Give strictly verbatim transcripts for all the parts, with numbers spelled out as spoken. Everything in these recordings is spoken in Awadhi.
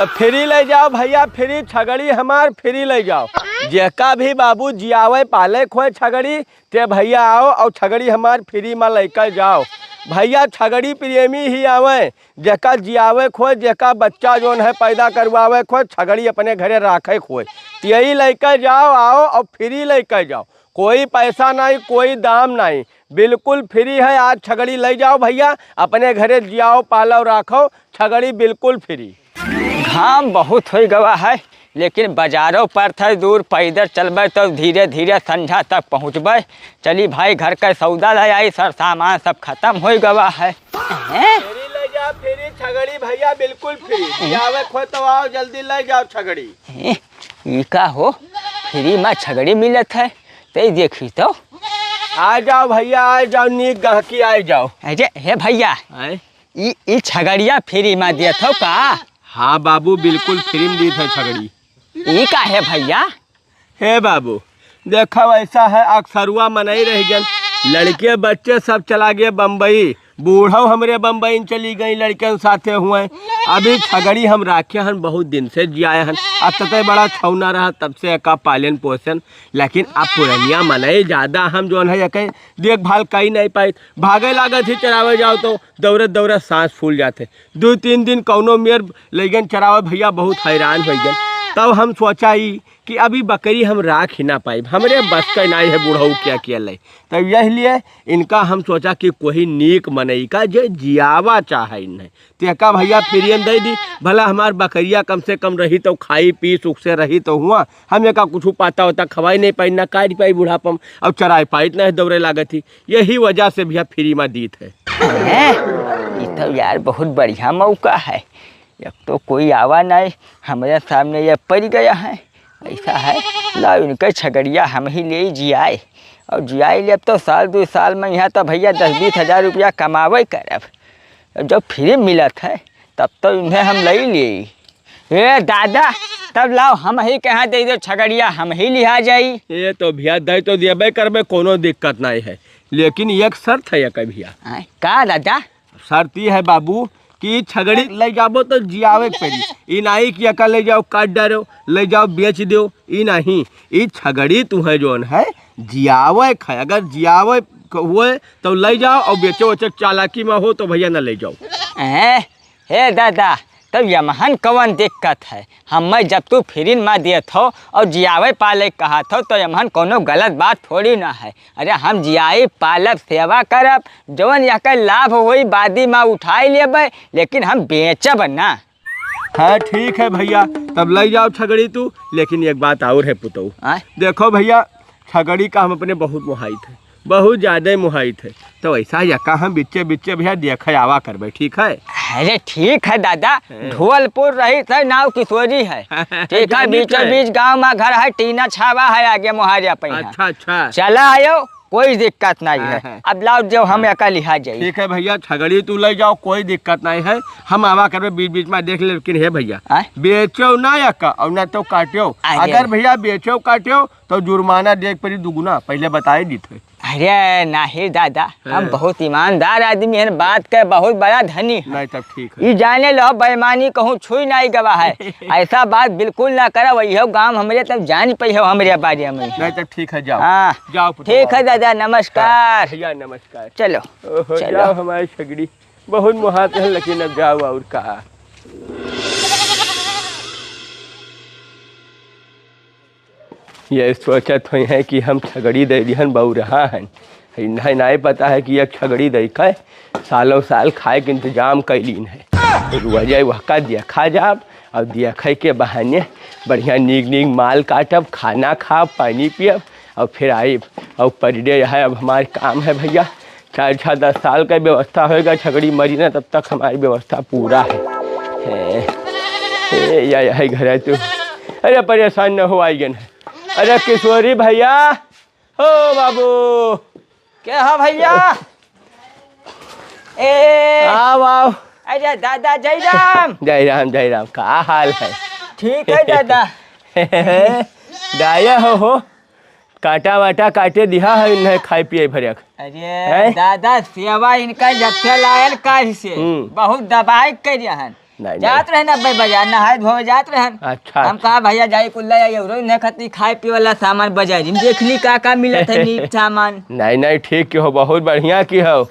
तो फ्री लै जाओ भइया, फ्री छगड़ी हमार फ्री लै जाओ। जेका भी बाबू जियावै पालै खोय छगड़ी, ते भइया आओ अउर छगड़ी हमार फ्री मा लैके जाओ। भइया छगड़ी प्रेमी ही आवै, जेका जियावै खोय, जेका बच्चा जौन है पैदा करवावै खोय, छगड़ी अपने घरे राखै खोय, तेई लैके जाओ, आओ अउर फ्री लैके जाओ। कोई पैसा नाहीं, कोई दाम नाहीं, बिल्कुल फ्री है। आज छगड़ी लै जाओ भइया, अपने घरे जियाओ, पालो, राखो, छगड़ी बिल्कुल फ्री। घाम बहुत होइ गवा है, लेकिन बजारो पड़त है दूर, पैदल चलबै तो धीरे धीरे संझा तक पहुँचबै। चली भाई, घर के सौदा लै आई, सर सामान सब खतम होइ गवा है। हैं? फ्री लै जाओ, फ्री छगड़ी भइया, बिल्कुल फ्री। जियावै खोय तो आओ, जल्दी लै जाओ छगड़ी। हैं? ई का हो, फ्री मा छगड़ी मिलत है, ते देखी तो। आ जाओ भइया, आ जाओ, नीक गहकी आ जाओ। अरे हे भइया, आए? ई, ई छगड़िया फ्री मा देत हो का? हाँ बाबू, बिल्कुल फ्री मा दीत है छगड़ी। ई का है भइया? हे बाबू, देखो ऐसा है, अक्सरुआ मनई रहि गन, लड़के बच्चे सब चला गए बम्बई, बूढ़ो हमरे बम्बई चली गई लड़कन साथे हुए। अभी छगड़ी हम राखे हन, बहुत दिन से जियाए हन, अब तक बड़ा छौना रहा, तब से एका पालन पोषण, लेकिन अब पुरनिया मनई ज्यादा हम जौन है एके देखभाल कई नहीं पाइत, भागे लागत ही चरावे जाओ तो दौड़त दौड़त सांस फूल जाते। दो तीन दिन कौनो मेर लैगन चरावे भइया, बहुत हैरान होइ गन। तब हम सोचा ई कि अभी बकरी हम राख ही ना पाइब, हमरे बस का नाई है बूढ़ऊ क्या किया ले। तब यही लिए इनका हम सोचा कि कोई नीक मनई का जे जियावा चाहे इन्हें, तेका भइया फ्री मा दे दी, भला हमार बकरिया कम से कम रही तो खाई पी सुख से रही तो हुआ, हम एका कुछ पाता होता खवाई नहीं पाई, ना काट पाई बुढ़ापम, और चराई पाइत नहीं दौड़े लागत ही, यही वजह से भइया फ्री मा दीत है। हैं? ई तो यार बहुत बढ़िया मौका है, एक तो कोई आवा नहीं, हमरे सामने ये पड़ गया है। ऐसा है, लाओ इनके छगड़िया हम ही ले जियाए, और जियाए लेब तो साल दो साल मा यहाँ तो भइया दस बीस हजार रुपया कमावे करब। अब जब फ्री मिलत है, तब तो इन्हें हम ले लिए। ए दादा, तब लाओ हम ही कहाँ दे दो छगड़िया, हम ही लिहा जाई। ये तो भइया दे तो देबे करबे, कोनो दिक्कत नहीं है, लेकिन एक शर्त है एक भइया। आय, का दादा? शर्त ई है बाबू कि छगड़ी लै जाबो तो जियावे के पड़ी। ई नाहीं कि एका लै जाओ, काट डारो, लै जाओ, बेच दो, ई नाहीं। ई छगड़ी तुहे जौन है जियावे के है। अगर जियावे के हुए तो लै जाओ और बेचे वेचे चालाकी मा हो तो भइया ना लै जाओ। हैं? हे दादा, तब यमहन कवन दिक्कत है? हम्मै जब तू फ्री मा देत हो और जियावे पाले कहत हो, तो यमहन कौनो गलत बात थोड़ी ना है। अरे, हम जियाई पालब, सेवा करब, जवन यहके लाभ होई, बादी मा उठाई लेबै, लेकिन हम बेचब ना। हाँ, ठीक है भइया, तब लै जाओ छगड़ी तू, लेकिन एक बात और है पुतऊ। आय? देखो भइया, छगड़ी का हम अपने बहुत मोहाइत है, बहुत ज्यादा मोहाइत है, तो ऐसा यका हम बिच्चे बिच्चे भइया देखे आवा करबे, ठीक है? अरे ठीक है दादा, हैं। ढोलपुर रही थे, नाव किशोरी है। ठीक है, जानी बीचों थे। बीच गाँव मा घर है, टीना छावा है आगे मोहारिया पे यहाँ। अच्छा, अच्छा। चला आयो, कोई दिक्कत नहीं है। हाँ, हाँ। अब लाओ, जो हम हाँ। एका लिहा जाई। ठीक है भइया, छगड़ी तू लै जाओ, कोई दिक्कत नहीं है, हम आवा करबे बीच बीच मा देख ले, लेकिन हे भइया, आय? बेचो ना एका और ना तो काट्यो। अरे। अगर भइया बेचो काट्यो तो जुर्माना देक पड़ी दुगुना, पहिले बताई दीत है। अरे नाहीं दादा, हम हाँ। बहुत ईमानदार आदमी हन, बात के बहुत बड़ा धनी है। नहीं तब ठीक है। ई जाने लो, बेईमानी कहूँ छुई नाहीं गवा है। ऐसा बात बिल्कुल ना करा, वही हो गाँव हमरे तब जान पई हो हमरे बारे मा। नहीं तब ठीक है, जाओ। हाँ। जाओ पुतवा। ठीक है दादा, नमस्कार। हाँ, भइया नमस्कार। चलो। ओहो, चलो। जाओ हमारी छगड़ी, बहुत मोहात है, लेकिन अब जाओ और का। ये सोचत होइहैं कि हम छगड़ी दै दिहन बउरहा हन। इन्हें नाहीं पता है कि एक छगड़ी दैके सालों साल खाए के इंतजाम कैलीन है। रुआ जाए वहका देखा जाब, और देखे के बहाने बढ़िया नीक नीक माल काटब, खाना खाब, पानी पियब, और फिर आइब। और पर डे है अब हमार काम है भइया, चार छः दस साल का व्यवस्था होएगा, छगड़ी मरी ना, तब तक हमारी व्यवस्था पूरा है। हे, हे, या, या, है घर है तू। अरे परेशान न हो, आई गन है। अरे किशोरी भइया, ओ बाबू। के हा भइया? ए। आओ, आओ। अरे दादा, जय राम। जय राम, जय राम। का हाल है? ठीक है दादा। गाया हो, हो। काटा वाटा काटे दिहा है इन्हें खाए पिए भरक। अरे हैं? दादा, सेवा इनका जब से लायल काज से हम्म। बहुत दबाए के करिया हन। नहीं, जात नहीं। रहन अब्बे बाजार, नहाए धोए जात रहन। अच्छा, हम अच्छा। कहा, "भैया, जाई कुल्ला, या एवरो नहीं खती, खाए पीए वाला सामान बाजारी में देख ली, का का मिलत है नीक सामान।" नहीं, नहीं, ठीक किहो, बहुत बढ़िया किहो।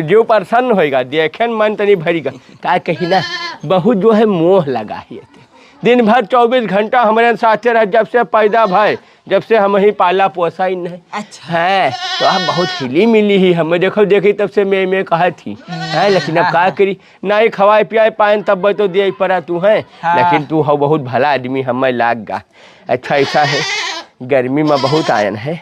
जो प्रसन्न होइगा, देखेन मन तनी भरिगा। का कही ना, बहुत जो है मोह लगा ही एते। दिन भर चउबीस घंटा हमरे साथे रह, जब से पैदा भय, जब से हमहीं पाला पोसा ही नहीं। अच्छा। हैं, तो आप बहुत हिली मिली ही, हमें देखो देखी तब से मैं, मैं कहा थी। हम्म, हैं, लेकिन अब हाँ, का हाँ। करी, ना ही खवाए पियाए पाएन तब तो दिया ही पड़ा तू है, हाँ। लेकिन तू हो बहुत भला आदमी, हमें लाग गा। अच्छा ऐसा है, गर्मी में बहुत आयन है,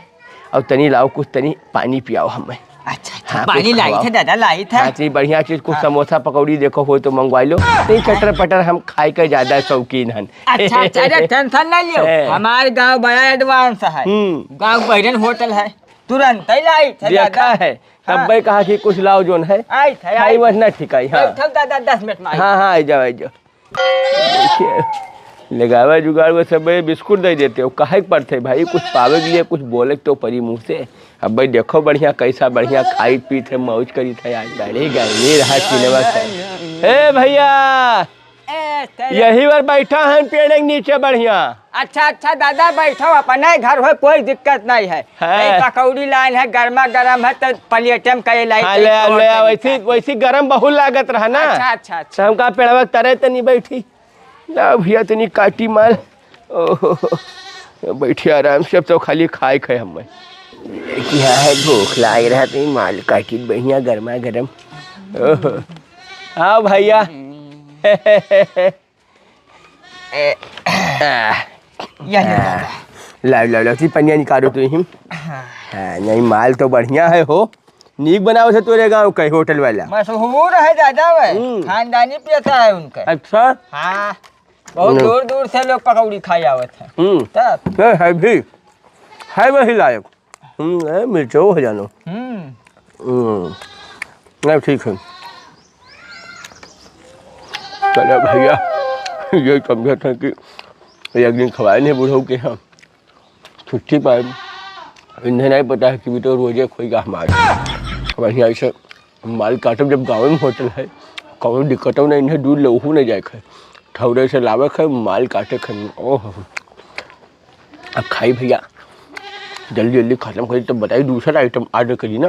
और तनी लाओ कुछ तनी पानी पियाओ हमें। अच्छा, अच्छा, हाँ, पानी कुछ लाई खवाओ। थे दादा, लाई थे। हाँ, तनी बढ़िया चीज, कुछ हाँ। समोसा पकौड़ी देखो हो तो मंगवा लो। नहीं, चटर पटर हम खाए के ज्यादा शौकीन हन। अच्छा, अच्छा, अरे tension ना लियो। है। हमार गाँव बड़ा advance है। हम्म। गाँव बहिरन होटल है, तुरंत ही लाई थे देखा दादा। है, हाँ। तब्बे कहा कि कुछ लाओ जोन है। आई थे, खाई आई बस थे। ना ठिकाई, हाँ। बैठो दादा, दस मिनट में आई। हाँ, हाँ, आई जाओ, आई जाओ। देखिए, लगावे जुगाड़ वो सब बिस्कुट दे देते हो, काहे के पड़ते भाई, कुछ पावे के लिए कुछ बोले के तो परी मुँह से। अब भाई देखो बढ़िया, कैसा बढ़िया खाई पीत है, मौज करी थे आज। बड़ी गर्मी रहा सिनेमा से। ए भैया, ए, तेरे यही बार बैठा है पेड़ के नीचे बढ़िया। अच्छा, अच्छा दादा, बैठो, अपने घर हो, कोई दिक्कत नहीं है। हाँ। ए, पकौड़ी लाइन है, गर्मा गर्म है, तो प्लेटे में कहे लाई, हाँ, तो ले आ, छोड़ ले आ, के वैसी, निकाल। वैसी गरम बहुत लागत रहा ना। अच्छा, अच्छा, अच्छा। तो हमका पेड़वा के तरे तनी बैठी। ना भैया, तनी काटी माल। ओहो, बैठी आराम से, अब तो खाली खाए खाए हमें। कि हाँ है, भूख लाग रहा, तनी माल काटी बढ़िया गर्मा गर्म। ओहो। हाँ भैया। ए, आ, या ले आ, दादा। लाओ, लाओ, लाओ, ती पनिया निकालो तो ही। हाँ। हाँ, नहीं, माल तो बढ़िया है हो। नीक बनावे से तोरे गाँव के होटल वाला। मशहूर है दादा वह। हम्म। खानदानी पेशा है उनका। अच्छा। हाँ। बहुत हम्म। दूर दूर से लोग पकौड़ी खाए आवत है। हम्म। तब। नहीं, है भी। है वही लायक। हम्म, ए, मिर्चो हो जानो। हम्म। हम्म। नहीं, ठीक है। चलो भैया, ये समझत है कि एक दिन खवाए नहीं बुढ़ऊ के यहाँ छुट्टी पाए। इन्हें नहीं पता है कि भी तो रोजे खोएगा हमारे। बढ़िया से माल काटब, जब गाँव में होटल है, कौनो दिक्कतों नहीं, इन्हें दूर लेहू नहीं जाए है। ठौरे से लावे है, माल काटे है। ओह। अब खाई भैया, जल्दी जल्दी खत्म करी, तब बताई दूसरा item order करी ना।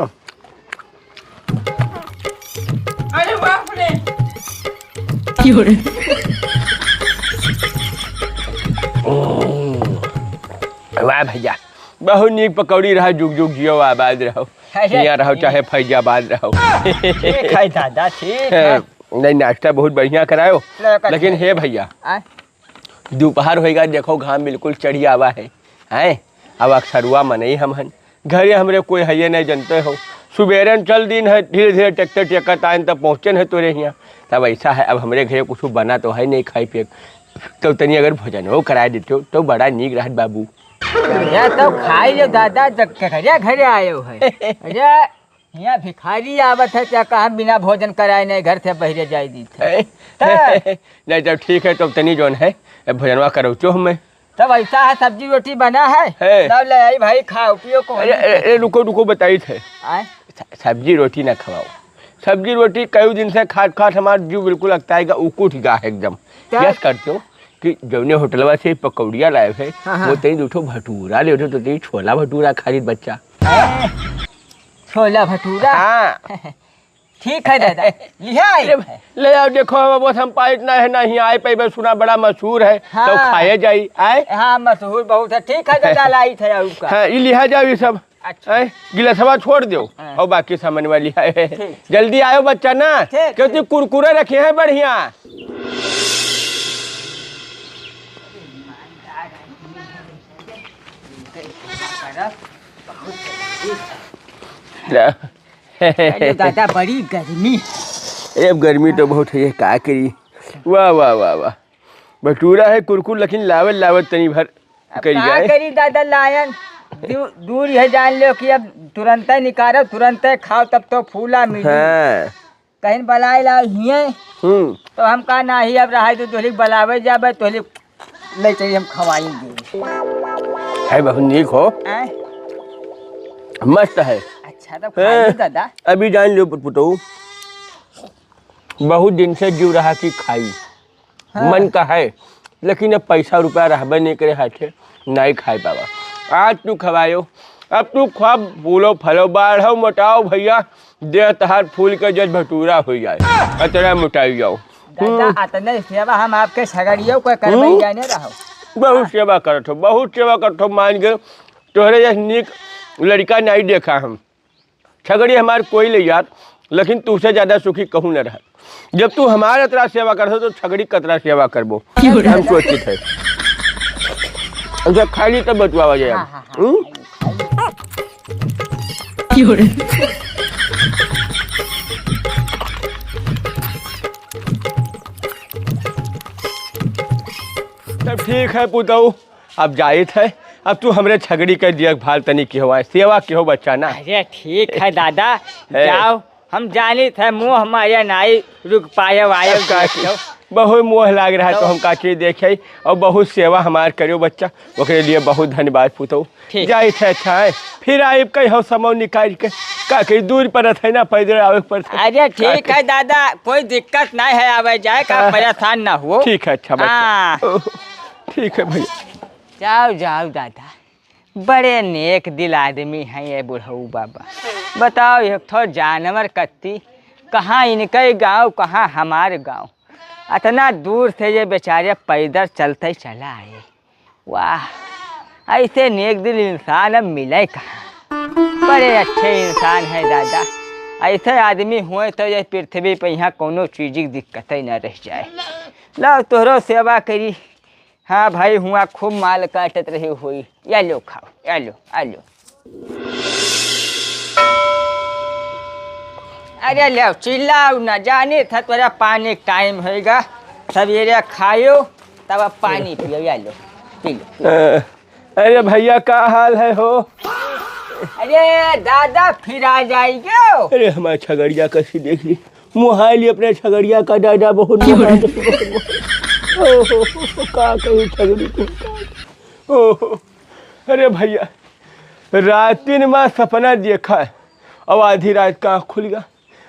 अरे बाप रे। क्यों रे? वाह भैया, बहुत नीक पकौड़ी रहा, जुग जुग जियो, आबाद रहो। अरे हियाँ रहो, ठीक। चाहे फैजाबाद रहो। ठीक है दादा, ठीक है। नहीं, नाश्ता बहुत बढ़िया करायो, लो, कर लेकिन दे। हे भैया, आय? दोपहर होइगा, देखो घाम बिल्कुल चढ़ी आवा है, हैं? अब अक्सरुआ मनई हम हन, घरे हमरे कोई हइये नहीं, जनते हो। सुबेरे न चल दिन है, धीरे धीरे ट्रैक्टर टेकत आयन तब पहुँचन है तोरे हियाँ। तब ऐसा है, अब हमरे घरे कुछ बना तो है नहीं खाए पिए, तो तनी अगर भोजनो कराए देते हो तो बड़ा नीक रहत बाबू। या तो खाई ले दादा, जब केकरे घरे आयो है। अरे, हियाँ भिखारी आवत है, क्या कहा बिना भोजन कराए नहीं घर से बहिरे जाए दी थे। ए, तब नहीं, जब ठीक है, तब तनी जोन है, ए, भोजनवा करौचो हमें। तब ऐसा है, सब्जी रोटी बना है? है। तब ले आई भाई, खाओ पियो, कौन अरे, अरे, अरे, रुको, रुको, बताई थे। आय? स-, सब्जी रोटी ना खवाओ। सब्जी रोटी कई दिन से खाट खाट हमार जीव बिल्कुल अकताएगा, उकुठ गा है एकदम। क्या? यस करते हो कि जौने होटलवा से पकौड़िया लाए है, हाँ, हाँ। वो तनी दो ठो भटूरा ले, तो तनी छोला भटूरा खा ली बच्चा। छोला भटूरा? हाँ। ठीक है दादा, लिहा आई। ले, ले आओ, देखो, हम बस हम पाइत ना है, नहीं आए पे बस सुना बड़ा मशहूर है, हाँ। तो खाए जाई, आए? हाँ, मशहूर बहुत है। ठीक है दादा, लाई थे आऊ का। हाँ, ये लिहा जाओ ये सब। अच्छा। आए, गिलासवा छोड़ दो, हाँ। और बाकी सामान वाली है। ठीक। जल्दी आयो बच्चा ना, ठीक, क्योंकि ठीक। कुरकुरे रखे हैं बढ़िया। ले। अरे दादा, बड़ी गर्मी। अरे, अब गर्मी तो बहुत है, का करी? वाह, वाह, वाह, वाह। भटूरा है, कुरकुर, लेकिन लावत, लावत तनी भर अब करी का जाए। करी दादा, लायन दू-, दूर है, जान लो कि अब तुरंते निकालो, तुरंते खाओ, तब तो फूला मिली। हाँ। कहीं बलाए ला हिये, हम्म। तो हम कहा, "नाही, अब रहा दो, तोहली बलावे जाबे, तोहली ले चली, हम खवाएंगे।" है बहुत नीक हो। आय? मस्त है। अच्छा, तो हैं? खाइए दादा। अभी जान लो पुतऊ। बहुत दिन से जीव रहा कि खाई, हाँ। मन का है, लेकिन अब पैसा रुपया रहबे नहीं करे हाथे, नहीं खाई पावा। आज तू खवायो, अब तू खा, फूलो फलो, बाढ़ो मोटाओ भैया, देह तहार फूल के जस भटूरा हो जाए, अतरा मोटाई जाओ। दादा, हम्म। अतने सेवा हम आपके छगड़ियों को करबे हम्म। जाने रहो। बहुत सेवा करत हो, बहुत सेवा करत हो, मान गए। तोहरे जस नीक लड़का नहीं देखा हम। छगड़ी हमार कोई ले यार, लेकिन तुझसे ज्यादा सुखी कहूँ न रहा। जब तू हमारे अतरा सेवा करत हो, तो छगड़ी कतरा सेवा करबो। हम सोचित है। जब खाली तब बतुआवा जाए। हाँ, हाँ, हाँ। हम्म? तब ठीक है पुतऊ, अब जाइत है, अब तू हमरे छगड़ी के देखभाल तनी किहो, सेवा किहो बच्चा ना। अरे ठीक है दादा, ए। जाओ, हम जानित है मुँह हमारे नाई रुक पाए वाए अब का की, बहुत मोह लाग रहा है तो तो हम का की देखे, और बहुत सेवा हमार करियो बच्चा, ओकरे लिए बहुत धन्यवाद पुतऊ। ठीक। जाइत है, अच्छा है, फिर आइब कहीं हो समय निकाल के, का कही दूर पड़त है ना, पैदल आवे के पड़त है। अरे ठीक है दादा, कोई दिक्कत नहीं है आवे जाए का, हाँ। परेशान ना हो। ठीक है, अच्छा बच्चा। हाँ। ओह, ठीक है भैया। जाओ, जाओ दादा, बड़े नेक दिल आदमी हैं ये बुढ़ऊ बाबा। बताओ, एक ठो जानवर कत्ती, कहाँ इनके गाँव, कहाँ हमार गाँव। अतना दूर से ये बेचारे पैदल चलते चला आए। वाह, ऐसे नेक दिल इंसान अब मिले कहाँ? बड़े अच्छे इंसान है दादा। ऐसे आदमी हुए तो ये पृथ्वी पे यहाँ कोनो चीज की दिक्कत ही न रह जाए। लाओ, तोहरो सेवा करी। हाँ भाई, हुआ खूब माल काटत रहे हुई। या लो खाओ, या लो, आ लो। अरे लो, चिल्लाओ ना, जाने था तोरा पानी का टाइम होएगा। सवेरे खायो, तब अब पानी पियो, या लो, पी लो। अ, अरे भैया, का हाल है हो? अरे दादा, फिर आ जाइयो। अरे हमार छगड़िया कसी देख ली, मुहाइली अपने छगड़िया का दादा, बहुत मुहाइल, बहुत मुहाइल। ओहो, का कही छगड़ी को, का कही? ओहो, अरे भैया, रातिन मा सपना देखा है, अब आधी रात का आँख खुल गया।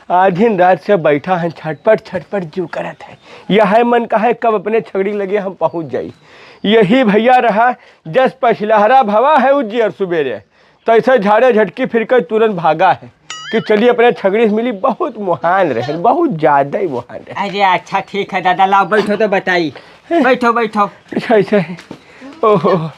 आधिन रात से बैठा है, छटपट छटपट जीव करत है। यह मन कहा है कब अपने छगड़ी लगे हम पहुँच जाई। यही भैया रहा, जस पछिलहरा भवा है उज्जियर सुबेरे, तैसे झाड़े झटकी फिर के तुरंत भागा है कि चलिए अपने छगड़ी से मिली। बहुत मुहान रहे, बहुत ज्यादा ही मुहान रहे। अरे अच्छा ठीक है दादा, लाओ बैठो तो बताई। बैठो, बैठो। अच्छा, अच्छा है। ओहो,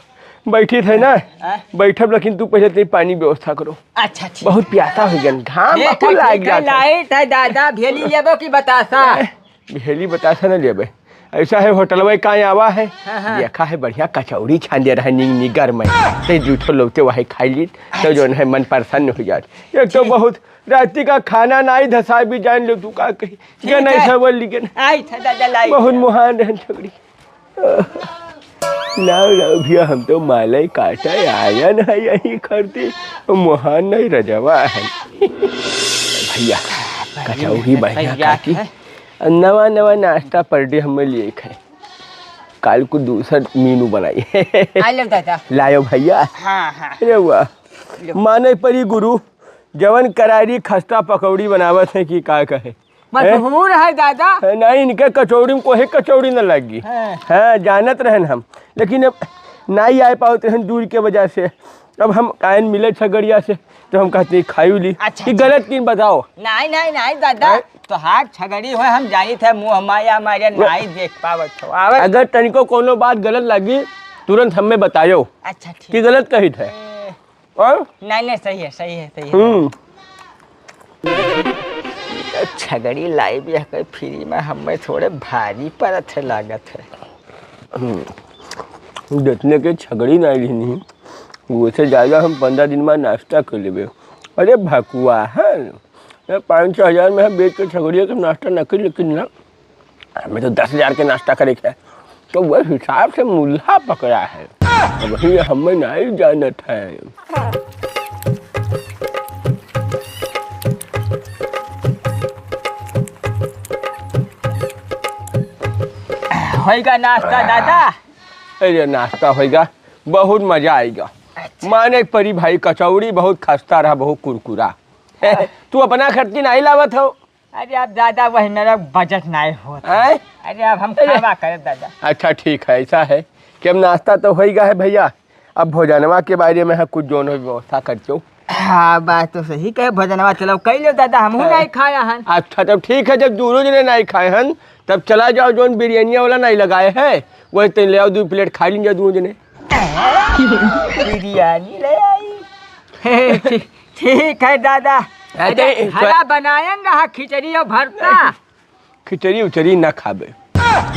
बैठी थे ना, हाँ? बैठब, लेकिन तू पहले तनी पानी व्यवस्था करो। अच्छा, ठीक बहुत है। प्यासा हो गया, घाम ठीक बहुत है, लाग ठीक है, गया था। लाइट है दादा, भेली लेबो कि बतासा? हैं? भेली बतासा न लेबे, ऐसा है होटलवा का आवा है, हाँ, हाँ। देखा है बढ़िया कचौड़ी छान दे रहा है नीक नीक घर में, ते जूठो लोग ते वही खाई ली, तो जो है मन प्रसन्न हो जात। एक तो ठीक। बहुत राती का खाना ना आई धसा भी जान लो तू का कही, ठीक गन है। ऐसा बोल ली गन। आई था दादा लाई बहुत था। मुहान रहन छगड़ी। लाओ, लाओ भैया, हम तो मालई काटे आयन है यही खरती, मोहन नहीं रजवा है। भैया, बढ़िया कचौड़ी है, बढ़िया सही काकी, है। नवा नवा नाश्ता पर डे हमें लिए खाए। काल को दूसर मेनू बनाई। आ लो दादा। लायो भैया। हाँ, हाँ। अरे वाह। लो। माने परी गुरु, जवन करारी खस्ता पकौड़ी बनावत है कि का कहे। मशहूर है दादा। है, नहीं, इनके कचौड़ी में कोई कचौड़ी न लगी। हाँ। हाँ, जानत रहन हम, लेकिन अब नहीं आ पावत रहन दूर के वजह से। अब हम कायन मिले छगड़िया से, तो हम कहते हैं, "खाई ली।" अच्छा, कि अच्छा। गलत किन बताओ? नहीं, नहीं, नहीं दादा, हैं? तोहार छगड़ी हो, हम जानी थे, मुँह माया मारे वो नहीं देख पावत हो। आवे। अगर तनिको कोनो बात गलत लगी, तुरंत हमें बतायो अच्छा, ठीक। कि गलत कही थे। ए, और? नहीं, नहीं, सही है, सही है, सही है। हम्म। छगड़ी लाई भी है कोई फ्री में, हमें थोड़े भारी पड़त है, लागत है। हम्म। जितने के छगड़ी नहीं लेनी, वो से ज्यादा हम पंद्रह दिन में नाश्ता कर लेबे। अरे भकुआ है, ये पाँच छः हजार में हम बेच के छगड़िया के नाश्ता न कर, लेकिन ना, हमें तो दस हजार के नाश्ता करे के है, तो वह हिसाब से मुल्हा पकड़ा है। अब वही हमें नहीं जानत है। होइगा नाश्ता दादा? अरे नाश्ता होइगा, बहुत मजा आइगा। अच्छा। माने परी भाई, कचौड़ी बहुत खस्ता रहा, बहुत कुरकुरा। तू अपना खर्ची नहीं लावत हो, अरे अब दादा, वही मेरा बजट नाहीं होत। हैं? अरे अब हम अरे। खावा करब दादा। अच्छा ठीक है, ऐसा है कि अब नाश्ता तो होइ गा है भइया, अब भोजनवा के बारे में है कुछ जौन हो व्यवस्था करतो। हाँ, बात तो सही कहे, भोजनवा चलो कइ लेव दादा, हमहू हाँ। नाहीं खाया हन। अच्छा तब ठीक है, जब दूनों जने नाहीं खाए हन तब चला जाओ, जौन बिरयानिया वाला नाहीं लगाए है वही तनी ले आओ, दुइ प्लेट खाइ लीन जाओ दूनों जने। बिरयानी ले आई। हे, ठीक, ठीक है दादा। अरे, अरे, तो खाना बनायन रहा, खिचड़ी और भरता। खिचड़ी उचड़ी ना खाबे,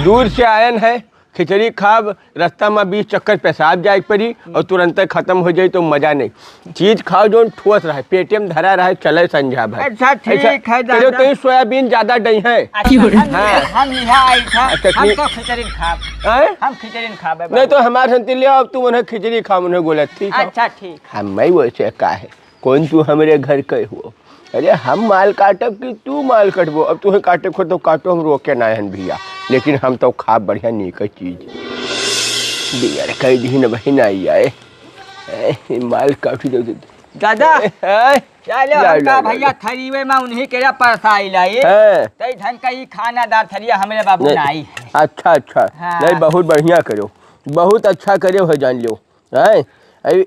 दूर से आयन है, खिचड़ी खाब, रस्ता में बीस चक्कर पेशाब जाए के पड़ी और तुरंते खतम होइ जाई तो मजा नहीं। चीज खाओ जौन ठोस रहे, पेटे में धरा रहे, चले संझा भर। अच्छा, ठीक ऐसा है, कहियो दादा। तो सोयाबीन ज्यादा डई है। अच्छा, हम, हाँ। हम यहाँ आई था, अच्छा, हम ठीक। तो खिचड़ी खाब। हैं? हम खिचड़ी खाबे नहीं बाबू। तो हमारे संती ले आओ, अब तुम उन्हें खिचड़ी खाओ, उन्हें गोलत, ठीक है? अच्छा, ठीक। हम मैं वैसे का है, कौन तू हमरे घर के हो? अरे हम माल काटब कि तू माल कटबो? अब तुहें काटे को तो काटो, हम रोके ना हन भइया, लेकिन हम तो खाब बढ़िया नीक चीज। बियर कई दिन वही ना आई आए। ए, माल काट दे, दे, दे। दादा, ए, ए, चलो ला, हमका ला, ला, भइया ला। थरीवे में उन्हीं के लिए परसाई लाई। हाँ। तई ढंग का ई खानादार थरिया हमरे बाबू नहीं। ना आई है। अच्छा, अच्छा। हाँ। नहीं, बहुत बढ़िया करो, बहुत अच्छा करे हो, जान लो। हैं? अभी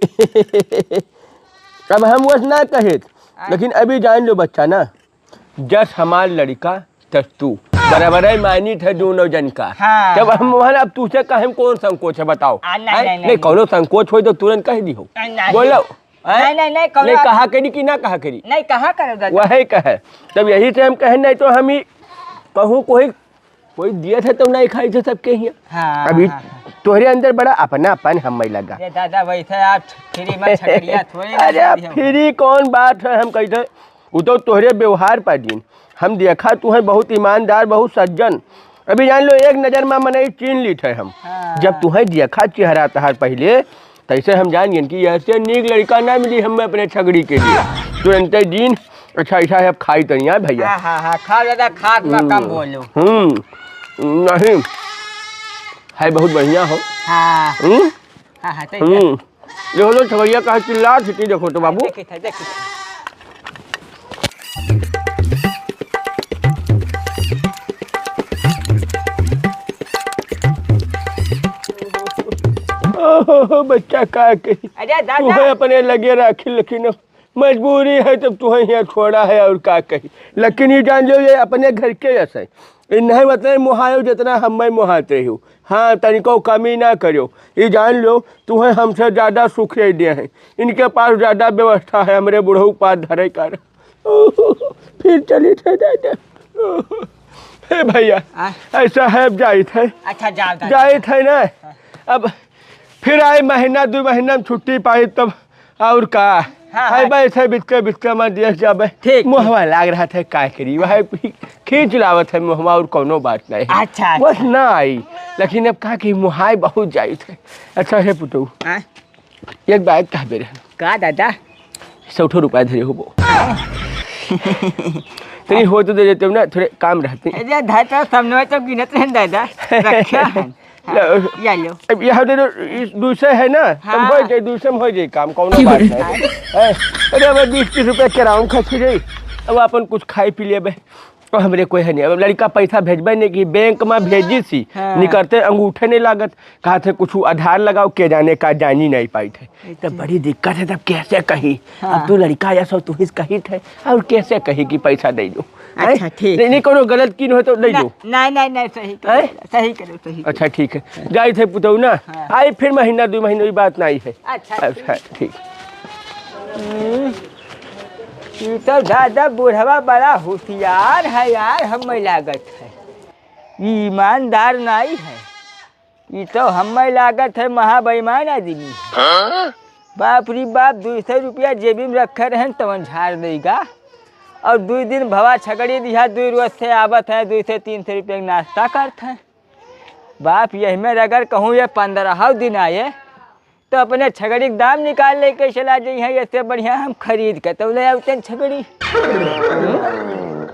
अब हम वस ना कहे, हाँ। लेकिन अभी जान लो बच्चा ना, जस हमार लड़िका, तस तू। बराबर है, मानित है दोनों जन का। हाँ, जब हम हाँ। वहाँ, अब तुझसे कहे में कौन संकोच है, बताओ? आ, नहीं, हैं? नहीं, नहीं, नहीं, नहीं। कौनो संकोच होई तो तुरंत कह दिहो। नहीं, नहीं। बोलो। हैं? नहीं, नहीं, नहीं, कौनो नहीं, आप कहा करी कि ना कहा करी? नहीं, कहा करो दादा। वही कहे। तब यही से हम कहे, नहीं तो हम ही कहूँ कोई, कोई दिए थे तो नहीं खाई थे सबके हियाँ। हाँ, अभी हाँ, हाँ। तोहरे अंदर बड़ा अपनापन हमें लगा। ये दादा, वैसे आप फ्री में छकड़िया थोड़ी ना अरे, आप देते हो। फ्री कौन बात है, हम कहते, वो तो तोहरे व्यवहार पर दिन। हम देखा तू है बहुत ईमानदार, बहुत सज्जन। अभी जान लो, एक नजर में मनई चीन लीत है हम। हाँ। जब तुहें देखा चेहरा तहार पहिले, तैसे हम जान गए कि ऐसे नीक लड़का ना मिली हमें अपने छगड़ी के लिए। तुरंते दिन, अच्छा, ऐसा है, अब खाई तनिया भइया। हाँ, हाँ, हाँ, खा दादा, खात में कम हम्म, बोलो। हम्म, नहीं, है बहुत बढ़िया हो। हाँ। हम्म? हाँ, हाँ, सही हम्म। है। देखो तो छगड़िया कहाँ चिल्ला छिटी, देखो तो बाबू। देखी था, देखी था। ओहो, बच्चा का कही। अरे दादा। तू है अपने लगे राखी, लेकिन मजबूरी है तब तुहें यहाँ छोड़ा है और का कही। लेकिन ये जान लो, ये अपने घर के जैसे। ये नहीं मतलब मोहायो जितना हम मैं मोहात रही हूँ। हाँ, तनिको कमी ना करो। ये जान लो, तुहें हमसे ज्यादा सुख ये दिए हैं। इनके पास ज्यादा व्यवस्था है, हमरे बुढ़ऊ के पास धरे कर। फिर चली थे दादा। हे भइया, आ? ऐसा है, अब जाइत है। अच्छा, जाओ, जाओ। जाइत है ना। हाँ। अब फिर आए महीना, दुइ महीना में छुट्टी पाई तब, और का? हाँ, आए हाँ। बैठे बितके, बितके में देख जाबे। ठीक, मुहवा ठीक। लाग रहा था, का करी? वह खींच लावत है मुहवा, और कौनो बात नहीं। अच्छा, बस अच्छा। ना आई, लेकिन अब का कि मुहाई बहुत जाइत है। अच्छा हे पुतऊ, हाँ? एक बात कहबे रहे। का दादा? सौ ठो रुपया धरे होबो। तनी हो तो दे देते हो ना, थोड़े काम रहते। अरे, धर तो सामने में तो गिनत रहन दादा। रखा है। हाँ, लो। या लो। अब यहाँ दे दो, इस दूसरे है ना, हाँ। तब हो जाए, दूसरे में हो जाए काम, कौनो बात नहीं। हैं? अरे, अब बीस तीस रुपया किराया खर्च हो जाए, अब अपन कुछ खाए पी लेबे। तो हमरे कोई है नहीं, अब लड़का पैसा भेजबे नहीं कि बैंक में भेजी सी, हाँ। निकलते अंगूठे नहीं लागत, कहा थे कुछ आधार लगाओ, के जाने का जानी नहीं पाई थे। तो अच्छा। बड़ी दिक्कत है, तब कैसे कही? हाँ। अब तू लड़का या सो तू ही कही थे, और कैसे कही कि पैसा दे दो? हैं? अच्छा, ठीक नहीं, है। नहीं, कोनो गलत की हो तो दे ना, दो। नहीं, नहीं, नहीं, सही करो, हैं? सही करो, सही करो। अच्छा, ठीक है, जाई थे पुतऊ ना, हाँ। आई फिर महीना, दो महीना, ये बात नहीं है। अच्छा, अच्छा, ठीक। ठीक। हम्म, ई तो दादा बुढ़वा बड़ा होशियार है यार, हमें लागत है। ई ईमानदार नहीं है, ई तो हमें लागत है महाबेईमान आदमी है। हाँ? बाप रे बाप, दुइ सौ रुपया जेबी में रखे रहन तवन झाड़ देगा, और दुइ दिन भवा छकड़ी दिहा, दुइ रोज से आवत है, दुइ से तीन सौ रुपया के नाश्ता करत है। बाप यही में अगर कहूँ ये पन्द्रह दिन आए, तो अपने छगड़ी के दाम निकाल लेके चला जइहें, इससे बढ़िया हम खरीद के तो ले आउते छगड़ी। हम्म?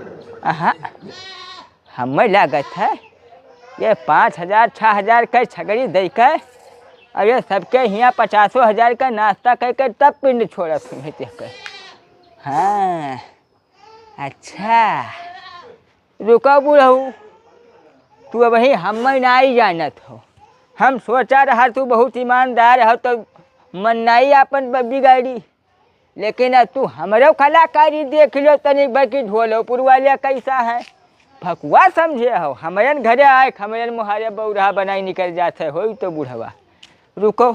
आहा, हमें लागत है, ये पाँच हजार, छः हजार के छगड़ी दे के, और ये सबके हियाँ पचासों हजार का नाश्ता करके तब पिंड छोड़त हूँ, है तेके। हाँ। अच्छा, रुका बुढ़ऊ, तू अबहीं हम्मै नाई जानत हो। हम सोचा रहा तू बहुत ईमानदार हो, तो मन नाई आपन ब-, बिगाड़ी। लेकिन अब तू हमरो कलाकारी देख लो तनिक भर कि ढोलपुर वाले कैसा है। भकुआ समझे हो, हमरन घरे आए, हमरन मुहारे बौरहा बनाई निकल जात है, होई तो बुढ़वा। रुको,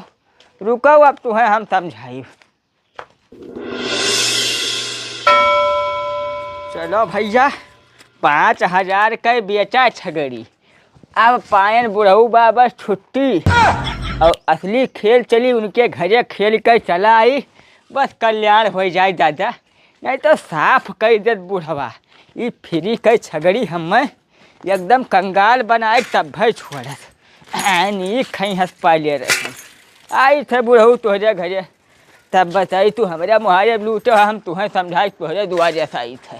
रुको, अब तुहें हम समझाई। चलो भैया, पाँच हजार के बेचा छगड़ी। अब पायन बुढ़ऊ बा बस छुट्टी। और असली खेल चली उनके घरे खेल के चला आई, बस कल्याण हो जाए दादा, नहीं तो साफ कह देत बुढ़वा। ई फ्री के छगड़ी हमें एकदम कंगाल बनाए तब भाई छोड़त। आ, नीक खई हंस पाले रही। आई थे बुढ़ऊ तोहरे घरे, तब बताई तू हमरा मुहारे लूटो, हम तुहें समझाई तोहरे दुआरे से आई थे।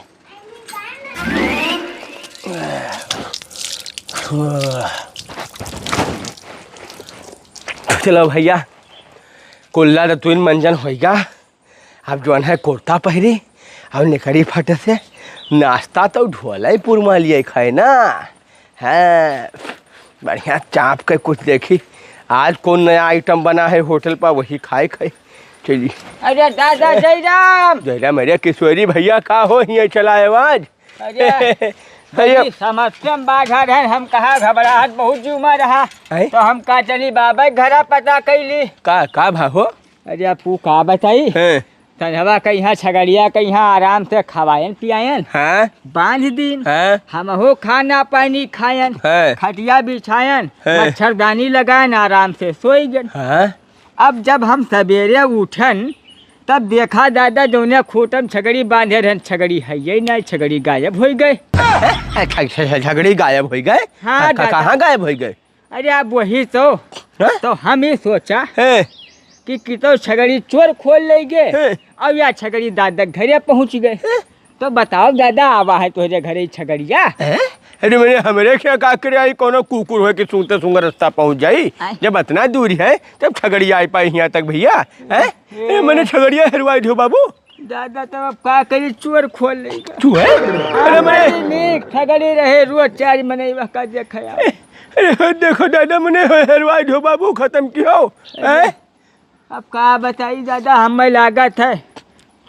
चलो भैया, कुल्ला तो तुइन मंजन होइगा। अब जौन है कुर्ता पहिरी, अब निकरी फट से, नाश्ता तो ढोलपुर मा लिये खाए ना। हाँ, बढ़िया चाप के कुछ देखी, आज कौन नया आइटम बना है होटल पर, वही खाए खाए चली। अरे दादा जयराम। जयराम, अरे किशोरी भैया, का हो हियाँ चला आवाज? अरे भैया। बड़ी समस्या में बाझा रहे, हम कहा घबराहट बहुत जुमा रहा, हैं? तो हम कहा चली बाबा के घरा पता कैली। का, का भा हो? अरे अब तू का बताई? हैं। संझवा कहिया छगड़िया कहिया आराम से खवायन पियायन। हाँ। बांध दीन। हाँ। हमहू खाना पानी खायन। हाँ। खटिया बिछायन। हाँ। मच्छरदानी लगायन, आराम से सोई गन। हाँ। अब जब हम सवेरे उठन, तब देखा दादा जौने खूंटम छगड़ी बांधे रहन, छगड़ी है ये नहीं, छगड़ी गायब होइ गए। ए, छ-, छ-, छ-, छगड़ी गायब होइ गए? हाँ, का-, का-, दादा। कहाँ गायब होइ गए? अरे अब वही तो, हाँ? तो हम ही सोचा हैं? कि कितो छगड़ी चोर खोल ले गए हैं? और या छगड़ी दादा घरे पहुँच गए। हैं? तो बताओ दादा, आवा है तोहरे घरे ई छगड़िया? हैं? अरे मने हमरे क्या का करे आई, कोनो कुकुर होए कि सूंघते सूंघ रास्ता पहुँच जाई? आय। जब इतना दूर है, तब छगड़िया आई पाई हियाँ तक भैया? हैं? अरे मने छगड़िया हेरवाई दियो बाबू। दादा, तब अब का करी, चोर खोल लेगा। चोर? अरे हाँ, मने बड़ी नीक छगड़ी रहे, रोज चार मनई वह का देखे आओ। अरे देखो दादा, मने हेरवाई दियो बाबू, खत्म कियो। हैं? अब का बताई दादा, हमें लागत है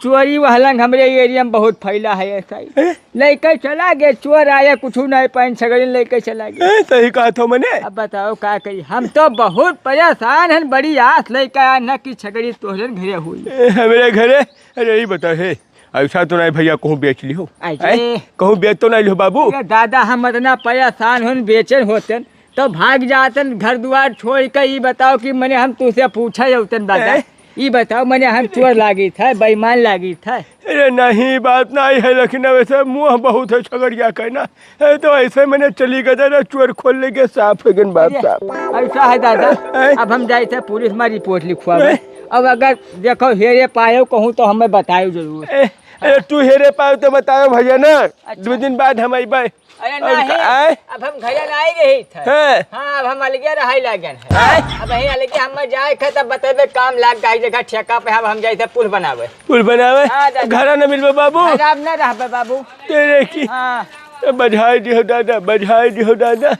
चोरी वहलंग हमरे एरिया में बहुत फैला है ऐसा ही। हैं? लइके चला गए, चोर आया, कुछ नहीं पाइन, छगड़ी लइके चला गए। हैं, सही कहा थो मने। अब बताओ का करी, हम तो बहुत परेशान हन, बड़ी आस लइके आन कि छगड़ी तोहरे घरे हुई। ए, हमरे घरे, अरे ई बताओ हे, ऐसा तो नहीं भैया कहूँ बेच लिहो? अरे। हैं? कहूँ बेच तो नहीं लिहो बाबू? ये दादा हम इतना परेशान हन, बेचन होतन तो भाग जातन घर दुआर छोड़ के। ई बताओ कि मने हम तुसे पूछे अउतन दादा। हैं? ई बताओ मने हम चोर लागित है, बेईमान लागित है? अरे नहीं, बात नहीं है, लेकिन वैसे मुँह बहुत है छगड़िया के ना। ए, तो ऐसे मने चली गए ना, चोर खोल लेके साफ हो गन बाप अरे, साहब। ऐसा है दादा, हैं? अब हम जाए थे पुलिस में रिपोर्ट लिखवावे। हैं? अब अगर देखो हेरे पायो कहूँ तो हमें बतायो जरूर। ए, अरे तू हेरे पायो तो बतायो भैया ना, अच्छा। दो दिन बाद हम अइबे। अरे और नहीं, का-, आय? अब हम घरे नहीं रही थे। हैं? हाँ, अब हम अलगे रहे लागन है। आय? अब यहीं अलगे हम जाए थे तब बतेबे काम लाग गई जगह ठेका पे, अब हम जाए थे पुल बनावे। पुल बनावे? हाँ, दादा। घरा न मिलबे बाबू? घरा अब न रहबे बाबू। तेरे की। हाँ। ए, बधाई दिहो दादा, बधाई दिहो दादा।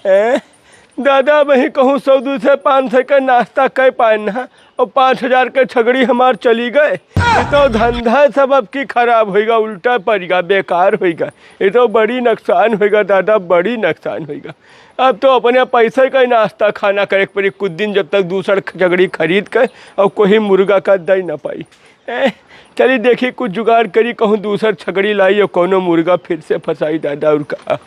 हैं? दादा, वही कहूँ सौ दू सौ पाँच सौ के नाश्ता कर पाए ना, और पाँच हजार के छगड़ी हमार चली गए। ये तो धंधा सब अब की खराब होइगा, उल्टा पड़िगा, बेकार होइगा। ये तो बड़ी नुकसान होइगा दादा, बड़ी नुकसान होइगा। अब तो अपने पैसे का ही नाश्ता खाना करे के पड़ी कुछ दिन, जब तक दूसर छगड़ी खरीद के और कोई मुर्गा का दे ना पाई। ए, चली देखी, कुछ जुगाड़ करी, कहूँ दूसर छगड़ी लाई और कोनो मुर्गा फिर से फंसाई दादा। और का?